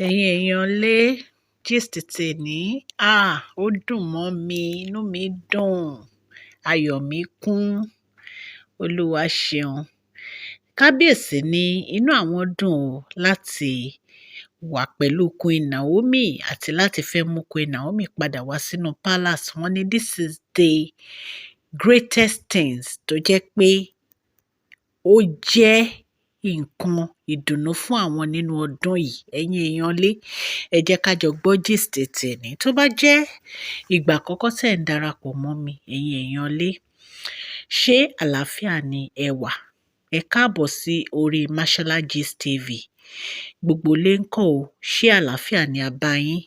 Ẹ̀yin èèyàn lé, gist tèní, ah, ó dùn mọ́ mi, inú mi dùn, ayọ̀ mi kún, Olúwa ṣeun. Kábíyèsí ní inú àwọn dùn ó láti wà pẹ̀lú Queen Naomi àti láti fẹ́ mú Queen Naomi padà wá sínú palace. Wọ́n ní this is the greatest things tó jẹ́ pé ó jẹ́ nǹkan ìdùnnú fún àwọn nínú ọdún yìí. Ẹ̀yin èèyàn lé, ẹ jẹ́ ká jọ gbọ́ gist tèní. Tó bá jẹ́ ìgbà àkọ́kọ́ tẹ̀ ń darapọ̀ mọ́ mi, ẹ̀yin èèyàn lé, ṣé àlàáfíà ni ẹ wà? Ẹ káàbọ̀ sí orí Mashola Gist TV. Gbogbo ilé ńkọ́ o, ṣé àlàáfíà ni a bá yín?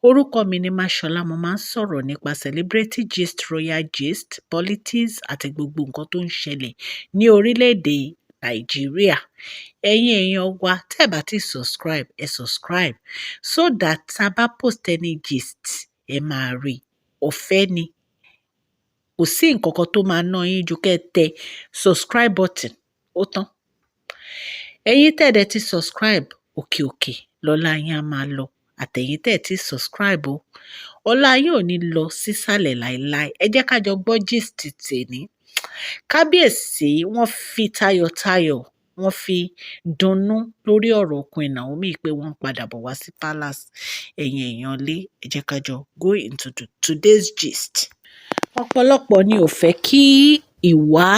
Orúkọ mi ni Mashola. Mo máa ń sọ̀rọ̀ nípa celebrity gist, royal gist, politics àti gbogbo nǹkan tó ń ṣẹlẹ̀ ní orílẹ̀-èdè Nàìjíríà. Ẹ̀yin èèyàn wa, tẹ́ ẹ bá ti subscribe, ẹ subscribe so that tá a bá post any gist, ẹ máa rí. Ọ̀fẹ́ ni. Kò sí nǹkan kan tó máa ná yín ju kẹ́ ẹ tẹ subscribe button, ó tán. Ẹ̀yin tẹ́ ẹ dẹ̀ ti subscribe, òkè òkè lọ́lá yín á máa lọ. Àtẹ̀yin tẹ́ ẹ ti subscribe o, ọlá yín ò ní lọ sísàlẹ̀ láíláí. Ẹ jẹ́ ká jọ gbọ́ gist tèní. Kábíyèsí wọ́n fi tayọ̀tayọ̀, wọ́n fi dunnú lórí ọ̀rọ̀ Queen Naomi pé wọ́n ń padà bọ̀ wá sí palace. Ẹ̀yin èèyàn lé, ẹ jẹ́ ká jọ go into today's gist. Ọ̀pọ̀lọpọ̀ ni ò fẹ́ kí ìwà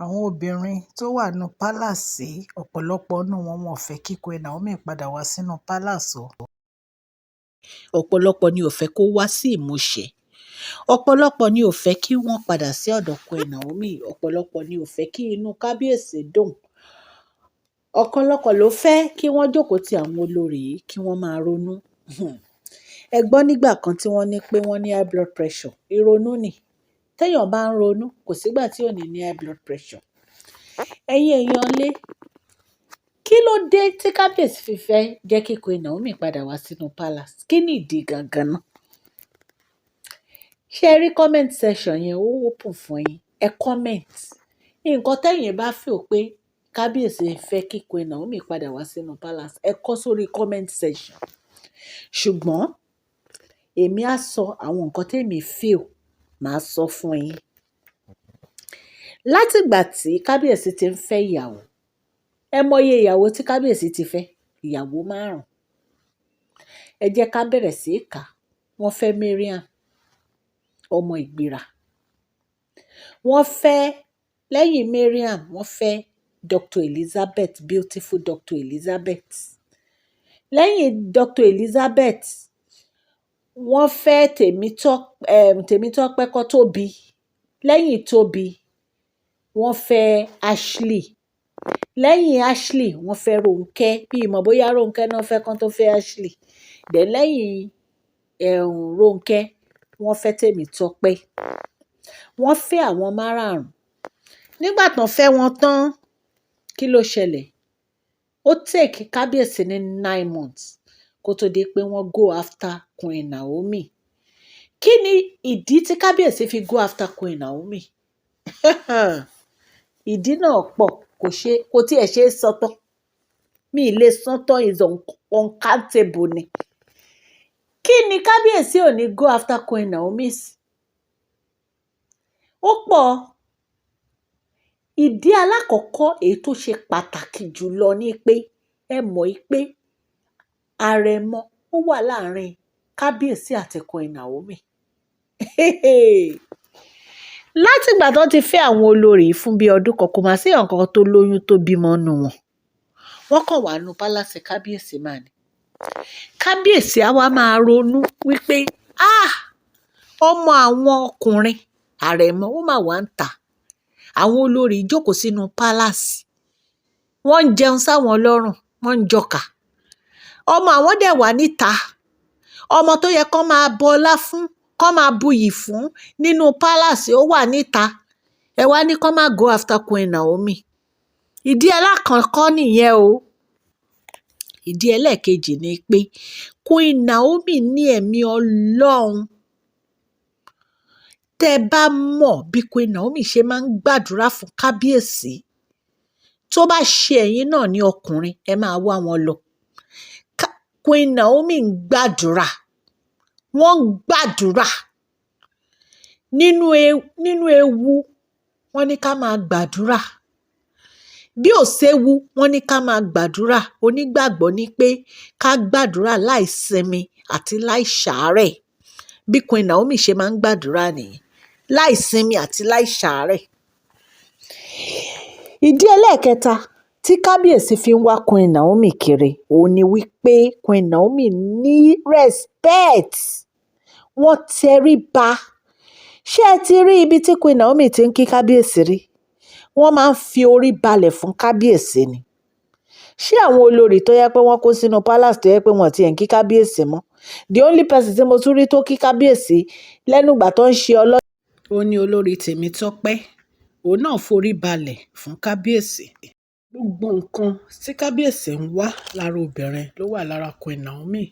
àwọn obìnrin tó wà nínú palace, ọ̀pọ̀lọpọ̀ nínú wọn, wọn ò fẹ́ kí Queen Naomi padà wá sínú palace o. Ọ̀pọ̀lọpọ̀ ni ò fẹ́ kó wá sí ìmúṣẹ. Ọ̀pọ̀lọpọ̀ ni ò fẹ́ kí wọ́n padà sí ọ̀dọ̀ Queen Naomi. Ọ̀pọ̀lọpọ̀ ni ò fẹ́ kí inú kábíyèsí dùn. Ọ̀pọ̀lọpọ̀ ló fẹ́ kí wọ́n jókòó ti àwọn olórí yìí, kí wọ́n máa ronú. Ẹ gbọ́ nígbà kan tí wọ́n ní pé wọ́n ní high blood pressure. Ìrònú ni. Téèyàn bá ń ronú, kò sígbà tí ò ní ní high blood pressure. Ẹ̀yin èèyàn lé, kí ló dé tí kábíyèsí fi fẹ́ jẹ́ kí Queen Naomi padà wá sínú palace? Kí ni ìdí gangan náà? Ṣé ẹ rí comment section yẹn, ó open fún yín. Ẹ comment. Nǹkan tẹ́yin bá feel pé kábíyèsí fẹ́ kí Queen Naomi padà wá sínú palace, ẹ kọ sórí comment section. Ṣùgbọ́n èmi á sọ àwọn nǹkan tèmi feel, màá sọ fún yín. Látìgbà tí kábíyèsí ti ń fẹ́ ìyàwó, ẹ mọye ìyàwó tí kábíyèsí ti fẹ́, ìyàwó márùn-ún. Ẹ jẹ́ ká bẹ̀rẹ̀ sí í kà. Wọ́n fẹ́ Mariam, ọmọ Ìgbìrà. Wọ́n fẹ́, lẹ́yìn Mariam, wọ́n fẹ́ Dr. Elizabeth, beautiful Dr. Elizabeth. Lẹ́yìn Dr. Elizabeth, wọ́n fẹ́ Tèmítọ́pẹ́ kọ́ Tóbi. Lẹ́yìn Tóbi, wọ́n fẹ́ Ashley. Lẹ́yìn Ashley, wọ́n fẹ́ Ronke. Mi ò mọ̀ bóyá Ronke náà fẹ́ kán tó fẹ́ Ashley. Then lẹ́yìn Ronke, wọ́n fẹ́ Tèmítọ́pẹ́. Wọ́n fẹ́ àwọn márààrún. Nígbà tán fẹ́ wọn tán, kí ló ṣẹlẹ̀? Ó take kábíyèsí ní 9 months kó tó di pé wọ́n go after Queen Naomi. Kí ni ìdí tí kábíyèsí fi go after Queen Naomi? Ìdí náà pọ̀, kò ṣe, kò tí ẹ ṣe é sọ tán. Mi ì lè sọ tán, is uncountable ni. Kí ni kábíyèsí ò ní go after Queen Naomi sí? Ó pọ̀. Ìdí alákọ̀ọ́kọ́ èyí tó ṣe pàtàkì jù lọ ni pé ẹ mọ̀ pé àrẹ̀mọ ó wà láàrin kábíyèsí àti Queen Naomi. Látìgbà tó ti fẹ́ àwọn olórí yìí fún bíi ọdún kan, kò mà sí èèyàn kankan tó lóyún tó bímọ nínú wọn. Wọ́n kàn wà nínú palace kábíyèsí mà ní. Kábíyèsí á wá máa ronú wípé, ah, ọmọ àwọn ọkùnrin àrẹ̀mọ ó mà wá ń tà. Àwọn olórí jókòó sínú palace, wọ́n ń jẹun sáwọn lọ́rùn, wọ́n ń jọkà. Ọmọ àwọn dẹ̀ wà níta. Ọmọ tó yẹ kó máa bọlá fún, kó máa buyì fún nínú palace, ó wà níta. Ẹ wá ní kó má go after Queen Naomi. Ìdí alákọ̀ọ́kọ́ nìyẹn o. Ìdí ẹlẹ́ẹ̀kejì ni pé Queen Naomi ní ẹ̀mí Ọlọ́run. Tẹ́ ẹ bá mọ̀ bí Queen Naomi ṣe máa ń gbàdúrà fún kábíyèsí, tó bá ṣe ẹ̀yin náà ní ọkùnrin, ẹ máa wá wọn lọ. Queen Naomi ń gbàdúrà, wọ́n ń gbàdúrà nínú ewu. Wọ́n ní ká máa gbàdúrà. Bí ò séwu, wọ́n ní ká máa gbàdúrà. Onígbàgbọ́ ní pé ká gbàdúrà láì sinmi àti láì ṣàárẹ̀. Bí Queen Naomi ṣe máa ń gbàdúrà nìyẹn, láì sinmi àti láì ṣàárẹ̀. Ìdí ẹlẹ́ẹ̀kẹta tí kábíyèsí fi ń wá Queen Naomi kiri, òun ni wípé Queen Naomi ní respect, wọ́n tẹríba. Ṣé ẹ ti rí ibi tí Queen Naomi ti ń kí kábíyèsí rí? Wọ́n máa ń fi orí balẹ̀ fún kábíyèsí ni. Ṣé àwọn olórí tó yẹ pé wọ́n kó sínú palace, tó yẹ pé wọ́n ti ẹ̀ ń kí kábíyèsí mọ́? The only person tí mo tún rí tó kí kábíyèsí lẹ́nu ìgbà tó ń ṣe ọlọ́, ó ní olórí Tèmítọ́pẹ́. Òun náà forí balẹ̀ fún kábíyèsí. Gbogbo nǹkan tí kábíyèsí ń wá lára obìnrin ló wà lára Queen Naomi.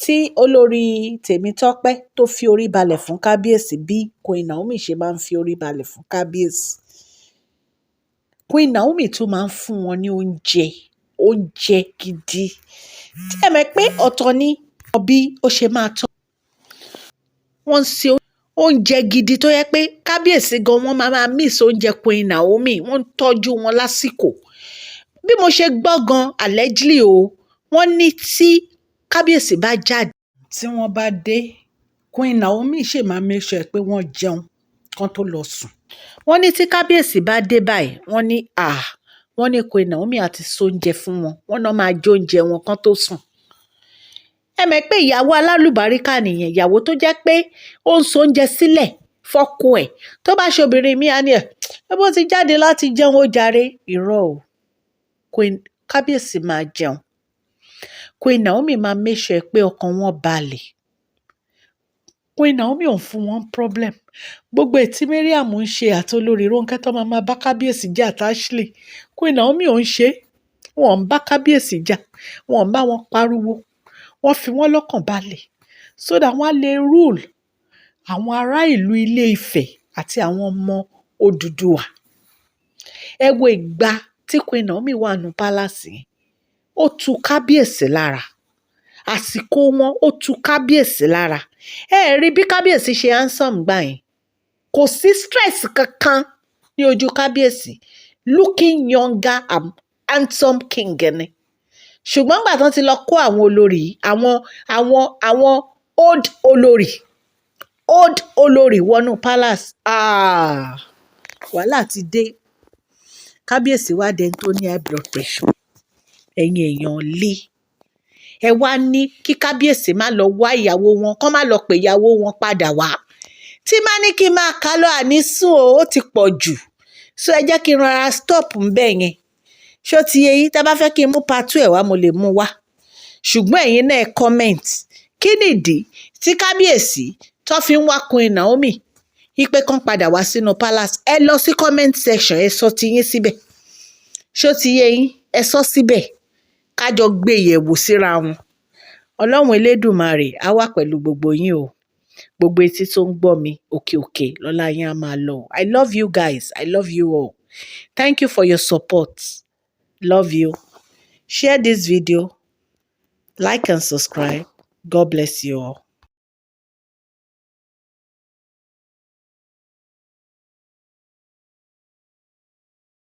Tí olórí Tèmítọ́pẹ́ tó fi orí balẹ̀ fún kábíyèsí bí Queen Naomi ṣe máa ń fi orí balẹ̀ fún kábíyèsí. Queen Naomi tún máa ń fún wọn ní oúnjẹ, oúnjẹ gidi. Ẹ mọ̀ pé ọ̀tọ̀ ni bí ó ṣe máa tọ́. Wọ́n ń ṣe oúnjẹ gidi tó yẹ pé kábíyèsí gan, wọ́n máa máa miss oúnjẹ Queen Naomi. Wọ́n ń tọ́jú wọn lásìkò. Bí mo ṣe gbọ́ gan, allegedly o, wọ́n ní tí kábíyèsí bá jáde, tí wọ́n bá dé, Queen Naomi ṣì máa make sure pé wọ́n jẹun kán tó lọ sùn. Wọ́n ní tí kábíyèsí bá dé báyìí, wọ́n ní ah, wọ́n ní Queen Naomi á ti sóúnjẹ fún wọn. Wọ́n náà máa jẹ oúnjẹ wọn kán tó sùn. Ẹ mọ̀ pé ìyàwó alálùbáríkà nìyẹn, ìyàwó tó jẹ́ pé ó ń sóúnjẹ sílẹ̀ fọ́kọ ẹ̀. Tó bá ṣe obìnrin míì, á ní ẹ̀ ẹ bó ti jáde láti jẹun, ó jàre. Irọ́ o. Queen kábíyèsí máa jẹun. Queen Naomi máa make sure pé ọkàn wọn balẹ̀. Queen Naomi ò ń fún wọn problem. Gbogbo ètí Mariam ń ṣe àti olórí Rónkẹ́ tó máa máa bá kábíyèsí jà àti Ashley, Queen Naomi ò ń ṣe. Wọn ń bá kábíyèsí jà, wọn ń bá wọn pariwo, wọ́n fi wọ́n lọ́kàn balẹ̀ so that wọ́n á lè rule àwọn ará ìlú Ilé Ifẹ̀ àti àwọn ọmọ Odùduwà. Ẹ wo ìgbà tí Queen Naomi wà nínú palace yẹn, ó tu kábíyèsí lára. Àsìkò wọn, ó tu kábíyèsí lára. Ẹ rí bí kábíyèsí ṣe handsome gbà yẹn. Kò sí stress kankan ní ojú kábíyèsí, looking younger and handsome king ni. Ṣùgbọ́n ìgbà tán ti lọ kó àwọn olórí, àwọn old olórí, old olórí wọnú palace, ah, wàhálà ti dé. Kábíyèsí wá dẹni tó ní high blood pressure. Ẹ̀yin èèyàn lé, ẹ wá ní kí kábíyèsí má lọ wá ìyàwó wọn, kán má lọ pè ìyàwó wọn padà wá. Tí má ní kí n máa kà lọ, àní sùn o, ó ti pọ̀ jù. So ẹ jẹ́ kí n rọra stop ńbẹ̀ yẹn. Ṣó ti yé yín? Tẹ́ bá fẹ́ kí n mú part two ẹ̀ wá, mo lè mú wá. Ṣùgbọ́n ẹ̀yin náà, ẹ comment. Kí nìdí tí kábíyèsí tó fi ń wá Queen Naomi wípé kán padà wá sínú palace? Ẹ lọ sí comment section, ẹ sọ tiyín síbẹ̀. Ṣó ti yé yín? Ẹ sọ síbẹ̀, ká jọ gbé yẹ̀wò síra wọn. Ọlọ́run Elédùmarè á wà pẹ̀lú gbogbo yín o. Gbogbo etí tó ń gbọ́ mi, òkè òkè lọ́lá yín á máa lọ. I love you guys. I love you all. Thank you for your support. Love you. Share this video, like and subscribe. God bless you all.